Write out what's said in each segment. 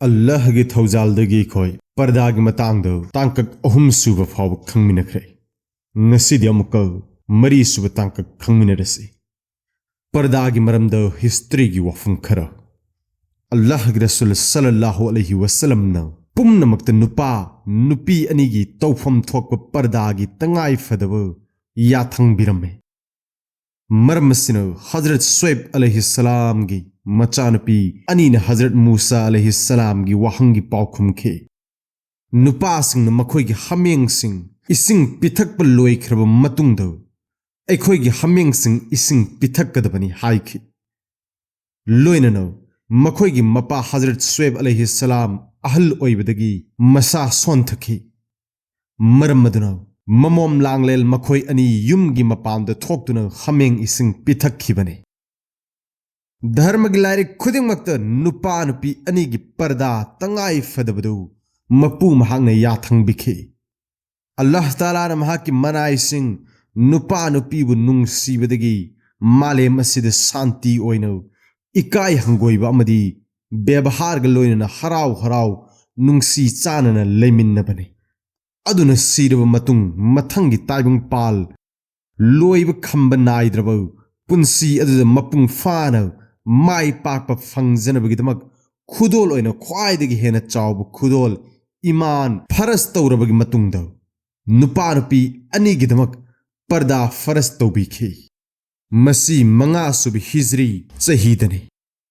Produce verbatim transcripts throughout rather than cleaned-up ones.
ꯑꯜꯂꯥꯍꯒꯤ ꯊꯧꯖꯥꯜꯗꯒꯤ ꯑꯩꯈꯣꯏ ꯄꯔꯗꯥꯒꯤ ꯃꯇꯥꯡꯗ ꯇꯥꯡꯀꯛ ꯑꯍꯨꯝ ꯁꯨꯕ ꯐꯥꯎꯕ ꯈꯪꯃꯤꯟꯅꯈ꯭ꯔꯦ꯫ ꯉꯁꯤꯗꯤ ꯑꯃꯨꯛꯀ ꯃꯔꯤ ꯁꯨꯕ ꯇꯥꯡꯀꯛ ꯈꯪꯃꯤꯟꯅꯔꯁꯤ꯫ ꯄꯔꯗꯥꯒꯤ ꯃꯔꯝꯗ ꯍꯤꯁꯇ꯭ꯔꯤꯒꯤ ꯋꯥꯐꯝ ꯈꯔ꯫ ꯑꯜꯂꯥꯍꯒꯤ ꯔꯁꯨꯜ ꯁꯜꯂꯜꯂꯥꯍꯨ ꯑꯂꯩꯍꯤ ꯋꯁꯜꯂꯝꯅ ꯄꯨꯝꯅꯃꯛꯇ ꯅꯨꯄꯥ ꯅꯨꯄꯤ ꯑꯅꯤꯒꯤ ꯇꯧꯐꯝ ꯊꯣꯛꯄ ꯄꯔꯗꯥꯒꯤ ꯇꯉꯥꯏ ꯐꯗꯕ ꯌꯥꯊꯪꯕꯤꯔꯝꯃꯤ꯫ ꯃꯔꯝ ꯑꯁꯤꯅ ꯍꯖꯔꯠ ꯁ꯭ꯋꯦꯕ ꯑꯂꯩꯍꯤ ꯁꯂꯥꯝꯒꯤ ꯃꯆꯥꯅꯨꯄꯤ ꯑꯅꯤꯅ ꯍꯖꯔꯠ ꯃꯨꯁꯥ ꯑꯂꯩꯍꯤ ꯁꯂꯥꯝꯒꯤ ꯋꯥꯍꯪꯒꯤ ꯄꯥꯎꯈꯨꯝꯈꯤ꯫ ꯅꯨꯄꯥꯁꯤꯡꯅ ꯃꯈꯣꯏꯒꯤ ꯍꯥꯃꯦꯡꯁꯤꯡ ꯏꯁꯤꯡ ꯄꯤꯊꯛꯄ ꯂꯣꯏꯈ꯭ꯔꯕ ꯃꯇꯨꯡꯗ ꯑꯩꯈꯣꯏꯒꯤ ꯍꯥꯃꯦꯡꯁꯤꯡ ꯏꯁꯤꯡ ꯄꯤꯊꯛꯀꯗꯕꯅꯤ ꯍꯥꯏꯈꯤ꯫ ꯂꯣꯏꯅꯅ ꯃꯈꯣꯏꯒꯤ ꯃꯄꯥ ꯍꯖꯔꯠ ꯁ꯭ꯋꯦꯕ ꯑꯂꯩꯍꯤ ꯁꯂꯥꯝ ꯑꯍꯜ ꯑꯣꯏꯕꯗꯒꯤ ꯃꯁꯥ ꯁꯣꯟꯊꯈꯤ꯫ ꯃꯔꯝ ꯑꯗꯨꯅ ꯃꯃꯣꯝ ꯂꯥꯡꯂꯦꯜ ꯃꯈꯣꯏ ꯑꯅꯤ ꯌꯨꯝꯒꯤ ꯃꯄꯥꯟꯗ ꯊꯣꯛꯇꯨꯅ ꯍꯥꯃꯦꯡ ꯏꯁꯤꯡ ꯄꯤꯊꯛꯈꯤꯕꯅꯤ꯫ ꯙꯔꯃꯒꯤ ꯂꯥꯏꯔꯤꯛ ꯈꯨꯗꯤꯡꯃꯛꯇ ꯅꯨꯄꯥ ꯅꯨꯄꯤ ꯑꯅꯤꯒꯤ ꯄꯔꯗꯥ ꯇꯉꯥꯏ ꯐꯗꯕꯗꯨ ꯃꯄꯨ ꯃꯍꯥꯛꯅ ꯌꯥꯊꯪꯕꯤꯈꯤ꯫ ꯑꯜꯂꯥꯍ ꯇꯥꯂꯥꯅ ꯃꯍꯥꯛꯀꯤ ꯃꯅꯥꯏꯁꯤꯡ ꯅꯨꯄꯥ ꯅꯨꯄꯤꯕꯨ ꯅꯨꯡꯁꯤꯕꯗꯒꯤ ꯃꯥꯂꯦꯝ ꯑꯁꯤꯗ ꯁꯥꯟꯇꯤ ꯑꯣꯏꯅ ꯏꯀꯥꯏ ꯍꯪꯒꯣꯏꯕ ꯑꯃꯗꯤ ꯕꯦꯕꯍꯥꯔꯒ ꯂꯣꯏꯅꯅ ꯍꯔꯥꯎ ꯍꯔꯥꯎ ꯅꯨꯡꯁꯤ ꯆꯥꯟꯅꯅ ꯂꯩꯃꯤꯟꯅꯕꯅꯤ꯫ ꯑꯗꯨꯅ ꯁꯤꯔꯕ ꯃꯇꯨꯡ ꯃꯊꯪꯒꯤ ꯇꯥꯏꯕꯪ ꯄꯥꯜ ꯂꯣꯏꯕ ꯈꯝꯕ ꯅꯥꯏꯗ꯭ꯔꯕ ꯄꯨꯟꯁꯤ ꯑꯗꯨꯗ ꯃꯄꯨꯡ ꯐꯥꯅ ꯃꯥꯏ ꯄꯥꯛꯄ ꯐꯪꯖꯅꯕꯒꯤꯗꯃꯛ ꯈꯨꯗꯣꯜ ꯑꯣꯏꯅ ꯈ꯭ꯋꯥꯏꯗꯒꯤ ꯍꯦꯟꯅ ꯆꯥꯎꯕ ꯈꯨꯗꯣꯜ ꯏꯃꯥꯟ ꯐꯔꯖ ꯇꯧꯔꯕꯒꯤ ꯃꯇꯨꯡꯗ ꯅꯨꯄꯥ ꯅꯨꯄꯤ ꯑꯅꯤꯒꯤꯗꯃꯛ ꯄꯔꯗꯥ ꯐꯔꯖ ꯇꯧꯕꯤꯈꯤ꯫ ꯃꯁꯤ ꯃꯉꯥ ꯁꯨꯕ ꯍꯤꯖ꯭ꯔꯤ ꯆꯍꯤꯗꯅꯤ꯫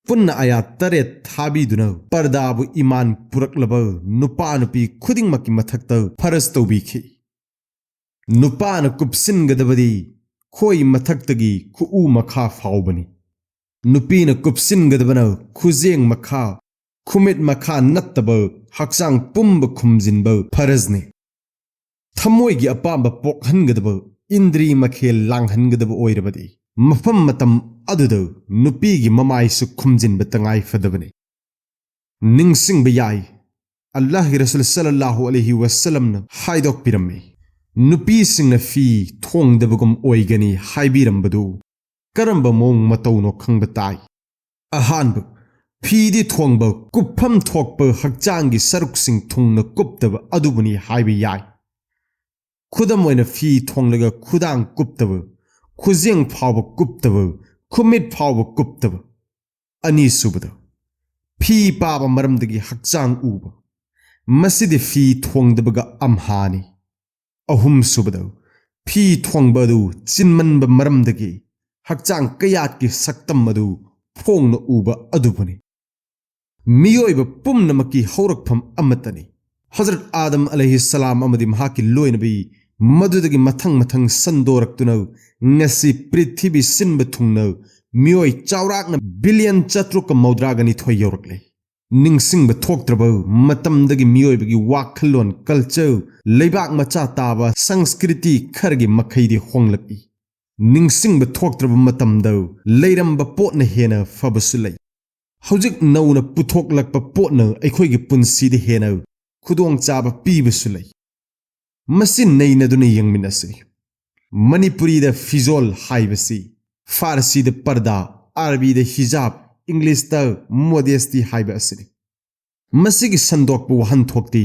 ꯄꯨꯟꯅ ꯑꯌꯥꯠ ꯇꯔꯦꯠ ꯊꯥꯕꯤꯗꯨꯅ ꯄꯔꯗꯥꯕꯨ ꯏꯃꯥꯟ ꯄꯨꯔꯛꯂꯕ ꯅꯨꯄꯥ ꯅꯨꯄꯤ ꯈꯨꯗꯤꯡꯃꯛꯀꯤ ꯃꯊꯛꯇ ꯐꯔꯖ ꯇꯧꯕꯤꯈꯤ꯫ ꯅꯨꯄꯥꯅ ꯀꯨꯞꯁꯤꯟꯒꯗꯕꯗꯤ ꯈꯣꯏ ꯃꯊꯛꯇꯒꯤ ꯈꯨꯎ ꯃꯈꯥ ꯐꯥꯎꯕꯅꯤ꯫ ꯅꯨꯄꯤꯅ ꯀꯨꯞꯁꯤꯟꯒꯗꯕꯅ ꯈꯨꯖꯦꯡ ꯃꯈꯥ, ꯈꯨꯃꯤꯠ ꯃꯈꯥ ꯅꯠꯇꯕ ꯍꯛꯆꯥꯡ ꯄꯨꯝꯕ ꯈꯨꯝꯖꯤꯟꯕ ꯐꯔꯖꯅꯤ꯫ ꯊꯃꯣꯏꯒꯤ ꯑꯄꯥꯝꯕ ꯄꯣꯛꯍꯟꯒꯗꯕ ꯏꯟꯗ꯭ꯔꯤ ꯃꯈꯦꯜ ꯂꯥꯡꯍꯟꯒꯗꯕ ꯑꯣꯏꯔꯕꯗꯤ ꯃꯐꯝ ꯃꯇꯝ ꯑꯗꯨꯗ ꯅꯨꯄꯤꯒꯤ ꯃꯃꯥꯏꯁꯨ ꯈꯨꯝꯖꯤꯟꯕ ꯇꯉꯥꯏ ꯐꯗꯕꯅꯤ꯫ ꯅꯤꯡꯁꯤꯡꯕ ꯌꯥꯏ, ꯑꯜꯂꯥꯍꯒꯤ ꯔꯁꯨꯜ ꯁꯜꯂꯜꯂꯥꯍꯨ ꯑꯂꯩꯍꯤ ꯋꯁꯜꯂꯝꯅ ꯍꯥꯏꯗꯣꯛꯄꯤꯔꯝꯃꯤ, ꯅꯨꯄꯤꯁꯤꯡꯅ ꯐꯤ ꯊꯣꯡꯗꯕꯒꯨꯝ ꯑꯣꯏꯒꯅꯤ ꯍꯥꯏꯕꯤꯔꯝꯕꯗꯨ ꯀꯔꯝꯕ ꯃꯑꯣꯡ ꯃꯇꯧꯅꯣ ꯈꯪꯕ ꯇꯥꯏ꯫ ꯑꯍꯥꯟꯕ, ꯐꯤꯗꯤ ꯊꯣꯡꯕ ꯀꯨꯞꯐꯝ ꯊꯣꯛꯄ ꯍꯛꯆꯥꯡꯒꯤ ꯁꯔꯨꯛꯁꯤꯡ ꯊꯨꯡꯅ ꯀꯨꯞꯇꯕ ꯑꯗꯨꯕꯨꯅꯤ ꯍꯥꯏꯕ ꯌꯥꯏ꯫ ꯈꯨꯗꯝ ꯑꯣꯏꯅ, ꯐꯤ ꯊꯣꯡꯂꯒ ꯈꯨꯗꯥꯡ ꯀꯨꯞꯇꯕ, ꯈꯨꯖꯦꯡ ꯐꯥꯎꯕ ꯀꯨꯞꯇꯕ, ꯈꯨꯃꯤꯠ ꯐꯥꯎꯕ ꯀꯨꯞꯇꯕ꯫ ꯑꯅꯤꯁꯨꯕꯗ, ꯐꯤ ꯄꯥꯕ ꯃꯔꯝꯗꯒꯤ ꯍꯛꯆꯥꯡ ꯎꯕ꯫ ꯃꯁꯤꯗꯤ ꯐꯤ ꯊꯣꯡꯗꯕꯒ ꯑꯝꯍꯥꯅꯤ꯫ ꯑꯍꯨꯝꯁꯨꯕꯗ, ꯐꯤ ꯊꯣꯡꯕ ꯑꯗꯨ ꯆꯤꯟꯃꯟꯕ ꯃꯔꯝꯗꯒꯤ ꯍꯛꯆꯥꯡ ꯀꯌꯥꯠꯀꯤ ꯁꯛꯇꯝ ꯑꯗꯨ ꯐꯣꯡꯅ ꯎꯕ ꯑꯗꯨꯕꯨꯅꯤ꯫ ꯃꯤꯑꯣꯏꯕ ꯄꯨꯝꯅꯃꯛꯀꯤ ꯍꯧꯔꯛꯐꯝ ꯑꯃꯠꯇꯅꯤ꯫ ꯍꯖꯔꯠ ꯑꯥꯗꯝ ꯑꯂꯩꯍꯤ ꯁꯂꯥꯝ ꯑꯃꯗꯤ ꯃꯍꯥꯛꯀꯤ ꯂꯣꯏꯅꯕꯤ, ꯃꯗꯨꯗꯒꯤ ꯃꯊꯪ ꯃꯊꯪ ꯁꯟꯗꯣꯔꯛꯇꯨꯅ ꯉꯁꯤ ꯄ꯭ꯔꯤꯊꯤꯕꯤ ꯁꯤꯟꯕ ꯊꯨꯡꯅ ꯃꯤꯑꯣꯏ ꯆꯥꯎꯔꯥꯛꯅ ꯕꯤꯂꯤꯌꯟ ꯆꯥꯇ꯭ꯔꯨꯛꯀ ꯃꯧꯗ꯭ꯔꯥꯒ ꯅꯤꯊꯣꯏ ꯌꯧꯔꯛꯂꯦ꯫ ꯅꯤꯡꯁꯤꯡꯕ ꯊꯣꯛꯇ꯭ꯔꯕ ꯃꯇꯝꯗꯒꯤ ꯃꯤꯑꯣꯏꯕꯒꯤ ꯋꯥꯈꯜꯂꯣꯟ, ꯀꯜꯆꯔ, ꯂꯩꯕꯥꯛ ꯃꯆꯥ ꯇꯥꯕ ꯁꯪꯁꯀ꯭ꯔꯤꯇꯤ ꯈꯔꯒꯤ ꯃꯈꯩꯗꯤ ꯍꯣꯡꯂꯛꯏ꯫ ꯅꯤꯡꯁꯤꯡꯕ ꯊꯣꯛꯇ꯭ꯔꯕ ꯃꯇꯝꯗ ꯂꯩꯔꯝꯕ ꯄꯣꯠꯅ ꯍꯦꯟꯅ ꯐꯕꯁꯨ ꯂꯩ꯫ ꯍꯧꯖꯤꯛ ꯅꯧꯅ ꯄꯨꯊꯣꯛꯂꯛꯄ ꯄꯣꯠꯅ ꯑꯩꯈꯣꯏꯒꯤ ꯄꯨꯟꯁꯤꯗ ꯍꯦꯟꯅ ꯈꯨꯗꯣꯡꯆꯥꯕ ꯄꯤꯕꯁꯨ ꯂꯩ꯫ ꯃꯁꯤ ꯅꯩꯅꯗꯨꯅ ꯌꯦꯡꯃꯤꯟꯅꯁꯤ꯫ ꯃꯅꯤꯄꯨꯔꯤꯗ ꯐꯤꯖꯣꯜ ꯍꯥꯏꯕꯁꯤ, ꯐꯥꯔꯁꯤꯗ ꯄꯔꯗꯥ, ꯑꯥꯔꯕꯤꯗ ꯍꯤꯖꯥꯕ, ꯏꯪꯂꯤꯁꯇ ꯃꯣꯗꯦꯁꯇꯤ ꯍꯥꯏꯕ ꯑꯁꯤꯅꯤ꯫ ꯃꯁꯤꯒꯤ ꯁꯟꯗꯣꯛꯄ ꯋꯥꯍꯟꯊꯣꯛꯇꯤ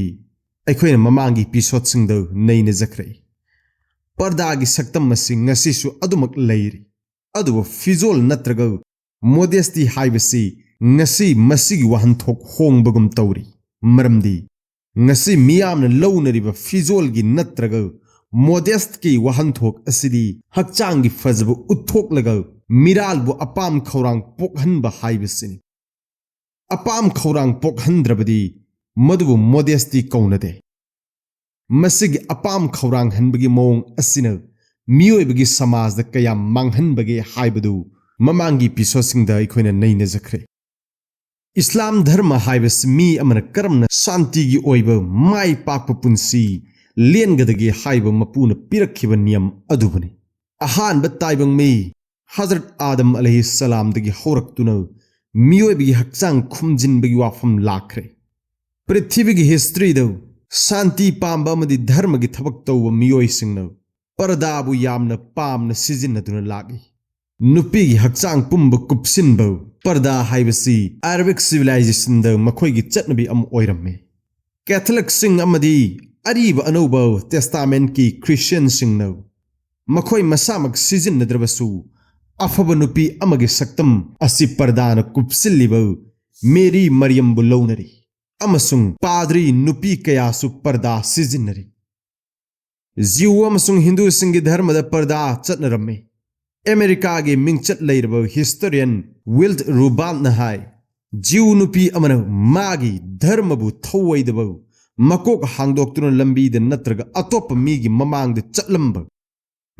ꯑꯩꯈꯣꯏꯅ ꯃꯃꯥꯡꯒꯤ ꯏꯄꯤꯁꯣꯗꯁꯤꯡꯗ ꯅꯩꯅꯖꯈ꯭ꯔꯦ꯫ ꯄꯔꯗꯥꯒꯤ ꯁꯛꯇꯝ ꯑꯁꯤ ꯉꯁꯤꯁꯨ ꯑꯗꯨꯃꯛ ꯂꯩꯔꯤ꯫ ꯑꯗꯨꯕꯨ ꯐꯤꯖꯣꯜ ꯅꯠꯇ꯭ꯔꯒ ꯃꯣꯗꯦꯁꯇꯤ ꯍꯥꯏꯕꯁꯤ ꯉꯁꯤ ꯃꯁꯤꯒꯤ ꯋꯥꯍꯟꯊꯣꯛ ꯍꯣꯡꯕꯒꯨꯝ ꯇꯧꯔꯤ꯫ ꯃꯔꯝꯗꯤ ꯉꯁꯤ ꯃꯤꯌꯥꯝꯅ ꯂꯧꯅꯔꯤꯕ ꯐꯤꯖꯣꯜꯒꯤ ꯅꯠꯇ꯭ꯔꯒ ꯃꯣꯗꯦꯁꯇꯀꯤ ꯋꯥꯍꯟꯊꯣꯛ ꯑꯁꯤꯗꯤ ꯍꯛꯆꯥꯡꯒꯤ ꯐꯖꯕ ꯎꯠꯊꯣꯛꯂꯒ ꯃꯤꯔꯥꯜꯕꯨ ꯑꯄꯥꯝ ꯈꯧꯔꯥꯡ ꯄꯣꯛꯍꯟꯕ ꯍꯥꯏꯕꯁꯤꯅꯤ꯫ ꯑꯄꯥꯝ ꯈꯧꯔꯥꯡ ꯄꯣꯛꯍꯟꯗ꯭ꯔꯕꯗꯤ ꯃꯗꯨꯕꯨ ꯃꯣꯗꯦꯁꯇꯤ ꯀꯧꯅꯗꯦ꯫ ꯃꯁꯤꯒꯤ ꯑꯄꯥꯝ ꯈꯧꯔꯥꯡꯍꯟꯕꯒꯤ ꯃꯑꯣꯡ ꯑꯁꯤꯅ ꯃꯤꯑꯣꯏꯕꯒꯤ ꯁꯃꯥꯖꯗ ꯀꯌꯥꯝ ꯃꯥꯡꯍꯟꯕꯒꯦ ꯍꯥꯏꯕꯗꯨ ꯃꯃꯥꯡꯒꯤ ꯏꯄꯤꯁꯣꯗꯁꯤꯡꯗ ꯑꯩꯈꯣꯏꯅ ꯅꯩꯅꯖꯈ꯭ꯔꯦ꯫ ꯏꯁꯂꯥꯝ ꯙꯔꯃ ꯍꯥꯏꯕꯁꯤ ꯃꯤ ꯑꯃꯅ ꯀꯔꯝꯅ ꯁꯥꯟꯇꯤꯒꯤ ꯑꯣꯏꯕ ꯃꯥꯏ ꯄꯥꯛꯄ ꯄꯨꯟꯁꯤ ꯂꯦꯟꯒꯗꯒꯦ ꯍꯥꯏꯕ ꯃꯄꯨꯅ ꯄꯤꯔꯛꯈꯤꯕ ꯅꯤꯌꯝ ꯑꯗꯨꯕꯨꯅꯤ꯫ ꯑꯍꯥꯟꯕ ꯇꯥꯏꯕꯪ ꯃꯤ ꯍꯖꯔꯠ ꯑꯥꯗꯝ ꯑꯂꯩꯍꯤ ꯁꯂꯥꯝꯗꯒꯤ ꯍꯧꯔꯛꯇꯨꯅ ꯃꯤꯑꯣꯏꯕꯒꯤ ꯍꯛꯆꯥꯡ ꯈꯨꯝꯖꯤꯟꯕꯒꯤ ꯋꯥꯐꯝ ꯂꯥꯛꯈ꯭ꯔꯦ꯫ ꯄ꯭ꯔꯤꯊꯤꯕꯤꯒꯤ ꯍꯤꯁꯇ꯭ꯔꯤꯗ ꯁꯥꯟꯇꯤ ꯄꯥꯝꯕ ꯑꯃꯗꯤ ꯙꯔꯃꯒꯤ ꯊꯕꯛ ꯇꯧꯕ ꯃꯤꯑꯣꯏꯁꯤꯡꯅ ꯄꯔꯗꯥꯕꯨ ꯌꯥꯝꯅ ꯄꯥꯝꯅ ꯁꯤꯖꯤꯟꯅꯗꯨꯅ ꯂꯥꯛꯏ꯫ ꯅꯨꯄꯤꯒꯤ ꯍꯛꯆꯥꯡ ꯄꯨꯝꯕ ꯀꯨꯞꯁꯤꯟꯕ ꯄꯔꯗꯥ ꯍꯥꯏꯕꯁꯤ ꯑꯔꯥꯕꯤꯛ ꯁꯤꯚꯤꯂꯥꯏꯖꯦꯁꯟꯗ ꯃꯈꯣꯏꯒꯤ ꯆꯠꯅꯕꯤ ꯑꯃ ꯑꯣꯏꯔꯝꯃꯤ꯫ ꯀꯦꯊꯣꯂꯤꯛꯁꯤꯡ ꯑꯃꯗꯤ ꯑꯔꯤꯕ ꯑꯅꯧꯕ ꯇꯦꯁꯇꯥꯃꯦꯟꯀꯤ ꯈ꯭ꯔꯤꯁꯇꯤꯌꯟꯁꯤꯡꯅ ꯃꯈꯣꯏ ꯃꯁꯥꯃꯛ ꯁꯤꯖꯤꯟꯅꯗ꯭ꯔꯕꯁꯨ ꯑꯐꯕ ꯅꯨꯄꯤ ꯑꯃꯒꯤ ꯁꯛꯇꯝ ꯑꯁꯤ ꯄꯔꯗꯥꯅ ꯀꯨꯞꯁꯤꯜꯂꯤꯕ ꯃꯦꯔꯤ ꯃꯔꯤꯌꯝꯕꯨ ꯂꯧꯅꯔꯤ ꯑꯃꯁꯨꯡ ꯄꯥꯗ꯭ꯔꯤ ꯅꯨꯄꯤ ꯀꯌꯥꯁꯨ ꯄꯔꯗꯥ ꯁꯤꯖꯤꯟꯅꯔꯤ꯫ ꯖꯤꯎ ꯑꯃꯁꯨꯡ ꯍꯤꯟꯗꯨꯁꯤꯡꯒꯤ ꯙꯔꯃꯗ ꯄꯔꯗꯥ ꯆꯠꯅꯔꯝꯃꯤ꯫ ꯑꯃꯦꯔꯤꯀꯥꯒꯤ ꯃꯤꯡꯆꯠ ꯂꯩꯔꯕ ꯍꯤꯁꯇꯣꯔꯤꯌꯟ ꯋꯤꯜꯠ ꯔꯨꯕꯥꯟꯠꯅ ꯍꯥꯏ, ꯖꯤꯎ ꯅꯨꯄꯤ ꯑꯃꯅ ꯃꯥꯒꯤ ꯙꯔꯃꯕꯨ ꯊꯧꯑꯣꯏꯗꯕ, ꯃꯀꯣꯛ ꯍꯥꯡꯗꯣꯛꯇꯨꯅ ꯂꯝꯕꯤꯗ ꯅꯠꯇ꯭ꯔꯒ ꯑꯇꯣꯞꯄ ꯃꯤꯒꯤ ꯃꯃꯥꯡꯗ ꯆꯠꯂꯝꯕ,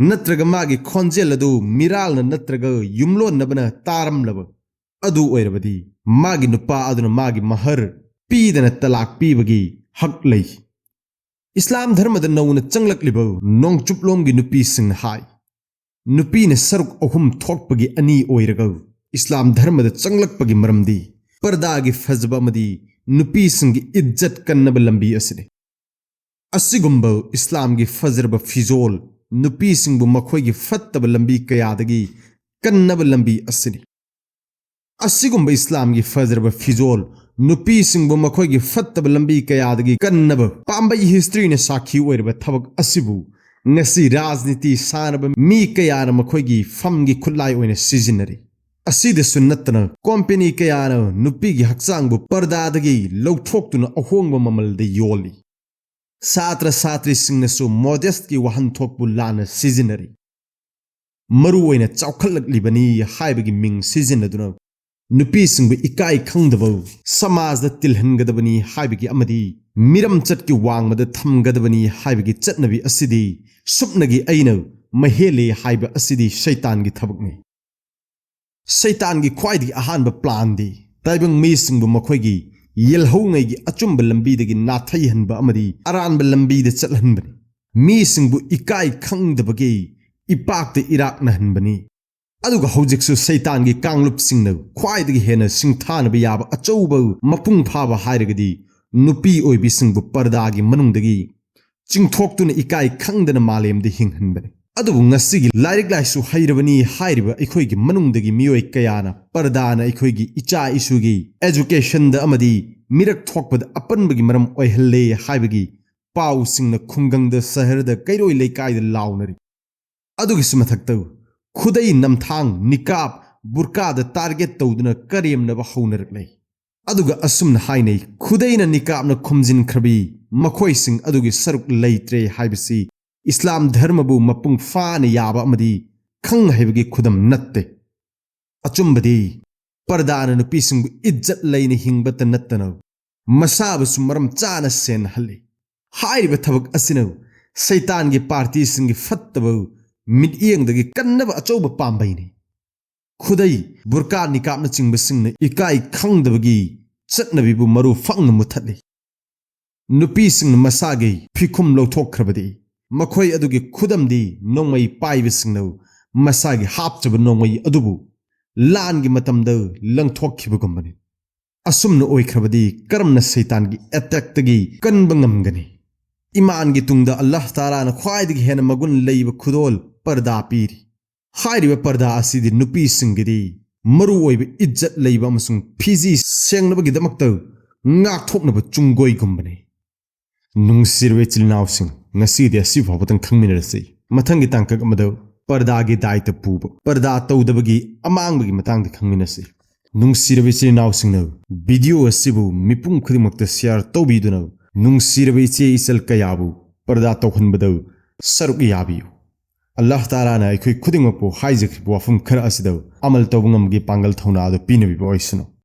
ꯅꯠꯇ꯭ꯔꯒ ꯃꯥꯒꯤ ꯈꯣꯟꯖꯦꯜ ꯑꯗꯨ ꯃꯤꯔꯥꯜꯅ ꯅꯠꯇ꯭ꯔꯒ ꯌꯨꯝꯂꯣꯟꯅꯕꯅ ꯇꯥꯔꯝꯂꯕ ꯑꯗꯨ ꯑꯣꯏꯔꯕꯗꯤ, ꯃꯥꯒꯤ ꯅꯨꯄꯥ ꯑꯗꯨꯅ ꯃꯥꯒꯤ ꯃꯍꯔ ꯄꯤꯗꯅ ꯇꯂꯥꯛ ꯄꯤꯕꯒꯤ ꯍꯛ ꯂꯩ꯫ ꯏꯁꯂꯥꯝ ꯙꯔꯃꯗ ꯅꯧꯅ ꯆꯪꯂꯛꯂꯤꯕ ꯅꯣꯡꯆꯨꯞꯂꯣꯝꯒꯤ ꯅꯨꯄꯤꯁꯤꯡꯅ ꯍꯥꯏ, ꯅꯨꯄꯤꯅ ꯁꯔꯨꯛ ꯑꯍꯨꯝ ꯊꯣꯛꯄꯒꯤ ꯑꯅꯤ ꯑꯣꯏꯔꯒ ꯏꯁꯂꯥꯝ ꯙꯔꯃꯗ ꯆꯪꯂꯛꯄꯒꯤ ꯃꯔꯝꯗꯤ ꯄꯔꯗꯥꯒꯤ ꯐꯖꯕ ꯑꯃꯗꯤ ꯅꯨꯄꯤꯁꯤꯡꯒꯤ ꯏꯖꯠ ꯀꯟꯅꯕ ꯂꯝꯕꯤ ꯑꯁꯤꯅꯤ꯫ ꯑꯁꯤꯒꯨꯝꯕ ꯏꯁꯂꯥꯝꯒꯤ ꯐꯖꯔꯕ ꯐꯤꯖꯣꯜ ꯅꯨꯄꯤꯁꯤꯡꯕꯨ ꯃꯈꯣꯏꯒꯤ ꯐꯠꯇꯕ ꯂꯝꯕꯤ ꯀꯌꯥꯗꯒꯤ ꯀꯟꯅꯕ ꯂꯝꯕꯤ ꯑꯁꯤꯅꯤ꯫ ꯑꯁꯤꯒꯨꯝꯕ ꯏꯁꯂꯥꯝꯒꯤ ꯐꯖꯔꯕ ꯐꯤꯖꯣꯜ ꯅꯨꯄꯤꯁꯤꯡꯕꯨ ꯃꯈꯣꯏꯒꯤ ꯐꯠꯇꯕ ꯂꯝꯕꯤ ꯀꯌꯥꯗꯒꯤ ꯀꯟꯅꯕ ꯄꯥꯝꯕꯩ ꯍꯤꯁꯇ꯭ꯔꯤꯅ ꯁꯥꯈꯤ ꯑꯣꯏꯔꯕ ꯊꯕꯛ ꯑꯁꯤꯕꯨ ꯉꯁꯤ ꯔꯥꯖꯅꯤꯇꯤ ꯁꯥꯟꯅꯕ ꯃꯤ ꯀꯌꯥꯅ ꯃꯈꯣꯏꯒꯤ ꯐꯝꯒꯤ ꯈꯨꯠꯂꯥꯏ ꯑꯣꯏꯅ ꯁꯤꯖꯤꯟꯅꯔꯤ꯫ ꯑꯁꯤꯗꯁꯨ ꯅꯠꯇꯅ ꯀꯣꯝꯄꯦꯅꯤ ꯀꯌꯥꯅ ꯅꯨꯄꯤꯒꯤ ꯍꯛꯆꯥꯡꯕꯨ ꯄꯔꯗꯥꯗꯒꯤ ꯂꯧꯊꯣꯛꯇꯨꯅ ꯑꯍꯣꯡꯕ ꯃꯃꯜꯗ ꯌꯣꯜꯂꯤ꯫ ꯁꯥꯇ꯭ꯔ ꯁꯥꯇ꯭ꯔꯤꯁꯤꯡꯅꯁꯨ ꯃꯣꯗꯦꯁꯀꯤ ꯋꯥꯍꯟꯊꯣꯛꯄꯨ ꯂꯥꯟꯅ ꯁꯤꯖꯤꯟꯅꯔꯤ꯫ ꯃꯔꯨꯑꯣꯏꯅ ꯆꯥꯎꯈꯠꯂꯛꯂꯤꯕꯅꯤ ꯍꯥꯏꯕꯒꯤ ꯃꯤꯡ ꯁꯤꯖꯤꯟꯅꯗꯨꯅ ꯅꯨꯄꯤꯁꯤꯡꯕꯨ ꯏꯀꯥꯏ ꯈꯪꯗꯕ, ꯁꯃꯥꯖꯗ ꯇꯤꯜꯍꯟꯒꯗꯕꯅꯤ ꯍꯥꯏꯕꯒꯤ ꯑꯃꯗꯤ ꯃꯤꯔꯝꯆꯠꯀꯤ ꯋꯥꯡꯃꯗ ꯊꯝꯒꯗꯕꯅꯤ ꯍꯥꯏꯕꯒꯤ ꯆꯠꯅꯕꯤ ꯑꯁꯤꯗꯤ ꯁꯨꯞꯅꯒꯤ ꯑꯩꯅ ꯃꯍꯦꯜꯂꯤ ꯍꯥꯏꯕ ꯑꯁꯤꯗꯤ ꯁꯩꯇꯥꯟꯒꯤ ꯊꯕꯛꯅꯤ꯫ ꯁꯩꯇꯥꯟꯒꯤ ꯈ꯭ꯋꯥꯏꯗꯒꯤ ꯑꯍꯥꯟꯕ ꯄ꯭ꯂꯥꯟꯗꯤ ꯇꯥꯏꯕꯪ ꯃꯤꯁꯤꯡꯕꯨ ꯃꯈꯣꯏꯒꯤ ꯌꯦꯜꯍꯧꯉꯩꯒꯤ ꯑꯆꯨꯝꯕ ꯂꯝꯕꯤꯗꯒꯤ ꯅꯥꯊꯩꯍꯟꯕ ꯑꯃꯗꯤ ꯑꯔꯥꯟꯕ ꯂꯝꯕꯤꯗ ꯆꯠꯍꯟꯕꯅꯤ꯫ ꯃꯤꯁꯤꯡꯕꯨ ꯏꯀꯥꯏ ꯈꯪꯗꯕꯒꯤ ꯏꯄꯥꯛꯇ ꯏꯔꯥꯛꯅꯍꯟꯕꯅꯤ꯫ ꯑꯗꯨꯒ ꯍꯧꯖꯤꯛꯁꯨ ꯁꯩꯇꯥꯟꯒꯤ ꯀꯥꯡꯂꯨꯞꯁꯤꯡꯅ ꯈ꯭ꯋꯥꯏꯗꯒꯤ ꯍꯦꯟꯅ ꯁꯤꯡꯊꯥꯅꯕ ꯌꯥꯕ ꯑꯆꯧꯕ ꯃꯄꯨꯡ ꯐꯥꯕ ꯍꯥꯏꯔꯒꯗꯤ ꯅꯨꯄꯤ ꯑꯣꯏꯕꯤꯁꯤꯡꯕꯨ ꯄꯔꯗꯥꯒꯤ ꯃꯅꯨꯡꯗꯒꯤ ꯆꯤꯡꯊꯣꯛꯇꯨꯅ ꯏꯀꯥꯏ ꯈꯪꯗꯅ ꯃꯥꯂꯦꯝꯗ ꯍꯤꯡꯍꯟꯕꯅꯤ꯫ ꯑꯗꯨꯕꯨ ꯉꯁꯤꯒꯤ ꯂꯥꯏꯔꯤꯛ ꯂꯥꯏꯁꯨ ꯍꯩꯔꯕꯅꯤ ꯍꯥꯏꯔꯤꯕ ꯑꯩꯈꯣꯏꯒꯤ ꯃꯅꯨꯡꯗꯒꯤ ꯃꯤꯑꯣꯏ ꯀꯌꯥꯅ ꯄꯔꯗꯥꯅ ꯑꯩꯈꯣꯏꯒꯤ ꯏꯆꯥ ꯏꯁꯨꯒꯤ educationꯗ ꯑꯃꯗꯤ ꯃꯤꯔꯛ ꯊꯣꯛꯄꯗ ꯑꯄꯟꯕꯒꯤ ꯃꯔꯝ ꯑꯣꯏꯍꯜꯂꯦ ꯍꯥꯏꯕꯒꯤ ꯄꯥꯎꯁꯤꯡꯅ ꯈꯨꯡꯒꯪꯗ, ꯁꯍꯔꯗ, ꯀꯩꯔꯣꯏ ꯂꯩꯀꯥꯏꯗ ꯂꯥꯎꯅꯔꯤ꯫ ꯑꯗꯨꯒꯤꯁꯨ ꯃꯊꯛꯇ ꯈꯨꯗꯩ, ꯅꯝꯊꯥꯡ, ꯅꯤꯀꯥꯞ, ꯕꯨꯔꯀꯥꯗ target ꯇꯧꯗꯨꯅ ꯀꯔꯦꯝꯅꯕ ꯍꯧꯅꯔꯛꯂꯦ꯫ ꯑꯗꯨꯒ ꯑꯁꯨꯝꯅ ꯍꯥꯏꯅꯩ, ꯈꯨꯗꯩꯅ ꯅꯤꯀꯥꯞꯅ ꯈꯨꯝꯖꯤꯟꯈ꯭ꯔꯕꯤ ꯃꯈꯣꯏꯁꯤꯡ ꯑꯗꯨꯒꯤ ꯁꯔꯨꯛ ꯂꯩꯇ꯭ꯔꯦ ꯍꯥꯏꯕꯁꯤ ꯏꯁꯂꯥꯝ ꯙꯔꯃꯕꯨ ꯃꯄꯨꯡ ꯐꯥꯅ ꯌꯥꯕ ꯑꯃꯗꯤ ꯈꯪ ꯍꯩꯕꯒꯤ ꯈꯨꯗꯝ ꯅꯠꯇꯦ꯫ ꯑꯆꯨꯝꯕꯗꯤ ꯄꯔꯗꯥꯅ ꯅꯨꯄꯤꯁꯤꯡꯕꯨ ꯏꯖꯠ ꯂꯩꯅ ꯍꯤꯡꯕꯇ ꯅꯠꯇꯅ ꯃꯁꯥꯕꯨꯁꯨ ꯃꯔꯝ ꯆꯥꯅ ꯁꯦꯟꯅꯍꯜꯂꯤ꯫ ꯍꯥꯏꯔꯤꯕ ꯊꯕꯛ ꯑꯁꯤꯅ ꯁꯩꯇꯥꯟꯒꯤ ꯄꯥꯔꯇꯤꯁꯤꯡꯒꯤ ꯐꯠꯇꯕ ꯃꯤꯠꯌꯦꯡꯗꯒꯤ ꯀꯟꯅꯕ ꯑꯆꯧꯕ ꯄꯥꯝꯕꯩꯅꯤ꯫ ꯈꯨꯗꯩ, ꯕꯨꯔꯀꯥ, ꯅꯤꯀꯥꯞꯅꯆꯤꯡꯕꯁꯤꯡꯅ ꯏꯀꯥꯏ ꯈꯪꯗꯕꯒꯤ ꯆꯠꯅꯕꯤꯕꯨ ꯃꯔꯨ ꯐꯪꯅ ꯃꯨꯊꯠꯂꯤ꯫ ꯅꯨꯄꯤꯁꯤꯡꯅ ꯃꯁꯥꯒꯤ ꯐꯤꯈꯨꯝ ꯂꯧꯊꯣꯛꯈ꯭ꯔꯕꯗꯤ ꯃꯈꯣꯏ ꯑꯗꯨꯒꯤ ꯈꯨꯗꯝꯗꯤ ꯅꯣꯡꯃꯩ ꯄꯥꯏꯕꯁꯤꯡꯅ ꯃꯁꯥꯒꯤ ꯍꯥꯞꯆꯕ ꯅꯣꯡꯃꯩ ꯑꯗꯨꯕꯨ ꯂꯥꯟꯒꯤ ꯃꯇꯝꯗ ꯂꯪꯊꯣꯛꯈꯤꯕꯒꯨꯝꯕꯅꯤ꯫ ꯑꯁꯨꯝꯅ ꯑꯣꯏꯈ꯭ꯔꯕꯗꯤ ꯀꯔꯝꯅ ꯁꯩꯇꯥꯟꯒꯤ attackꯇꯒꯤ ꯀꯟꯕ ꯉꯝꯒꯅꯤ? ꯏꯃꯥꯟꯒꯤ ꯇꯨꯡꯗ ꯑꯜꯂꯥꯍ ꯇꯥꯂꯥꯅ ꯈ꯭ꯋꯥꯏꯗꯒꯤ ꯍꯦꯟꯅ ꯃꯒꯨꯟ ꯂꯩꯕ ꯈꯨꯗꯣꯜ ꯄꯔꯗꯥ ꯄꯤꯔꯤ꯫ ꯍꯥꯏꯔꯤꯕ ꯄꯔꯗꯥ ꯑꯁꯤꯗꯤ ꯅꯨꯄꯤꯁꯤꯡꯒꯤꯗꯤ ꯃꯔꯨꯑꯣꯏꯕ ꯏꯖꯠ ꯂꯩꯕ ꯑꯃꯁꯨꯡ ꯐꯤꯖꯤ ꯁꯦꯡꯅꯕꯒꯤꯗꯃꯛꯇ ꯉꯥꯛꯊꯣꯛꯅꯕ ꯆꯨꯡꯒꯣꯏꯒꯨꯝꯕꯅꯤ꯫ ꯅꯨꯡꯁꯤꯔꯕ ꯏꯆꯤꯜ ꯏꯅꯥꯎꯁꯤꯡ, ꯉꯁꯤꯗꯤ ꯑꯁꯤ ꯐꯥꯎꯕꯗꯪ ꯈꯪꯃꯤꯟꯅꯔꯁꯤ꯫ ꯃꯊꯪꯒꯤ ꯇꯥꯡꯀꯛ ꯑꯃꯗ ꯄꯔꯗꯥꯒꯤ ꯗꯥꯏꯇ ꯄꯨꯕ, ꯄꯔꯗꯥ ꯇꯧꯗꯕꯒꯤ ꯑꯃꯥꯡꯕꯒꯤ ꯃꯇꯥꯡꯗ ꯈꯪꯃꯤꯟꯅꯁꯤ꯫ ꯅꯨꯡꯁꯤꯔꯕ ꯏꯆꯤꯜ ꯏꯅꯥꯎꯁꯤꯡꯅ video ꯑꯁꯤꯕꯨ ꯃꯤꯄꯨꯝ ꯈꯨꯗꯤꯡꯃꯛꯇ share ꯇꯧꯕꯤꯗꯨꯅ ꯅꯨꯡꯁꯤꯔꯕ ꯏꯆꯦ ꯏꯆꯜ ꯀꯌꯥꯕꯨ ꯄꯔꯗꯥ ꯇꯧꯍꯟꯕꯗ ꯁꯔꯨꯛ ꯌꯥꯕꯤꯌꯨ꯫ ꯑꯜꯂꯥꯍ ꯇꯥꯂꯥꯅ ꯑꯩꯈꯣꯏ ꯈꯨꯗꯤꯡꯃꯛꯄꯨ ꯍꯥꯏꯖꯈꯤꯕ ꯋꯥꯐꯝ ꯈꯔ ꯑꯁꯤꯗ ꯑꯃꯜ ꯇꯧꯕ ꯉꯝꯕꯒꯤ ꯄꯥꯡꯒꯜ ꯊꯧꯅꯥ ꯑꯗꯨ ꯄꯤꯅꯕꯤꯕ ꯑꯣꯏꯁꯅꯨ꯫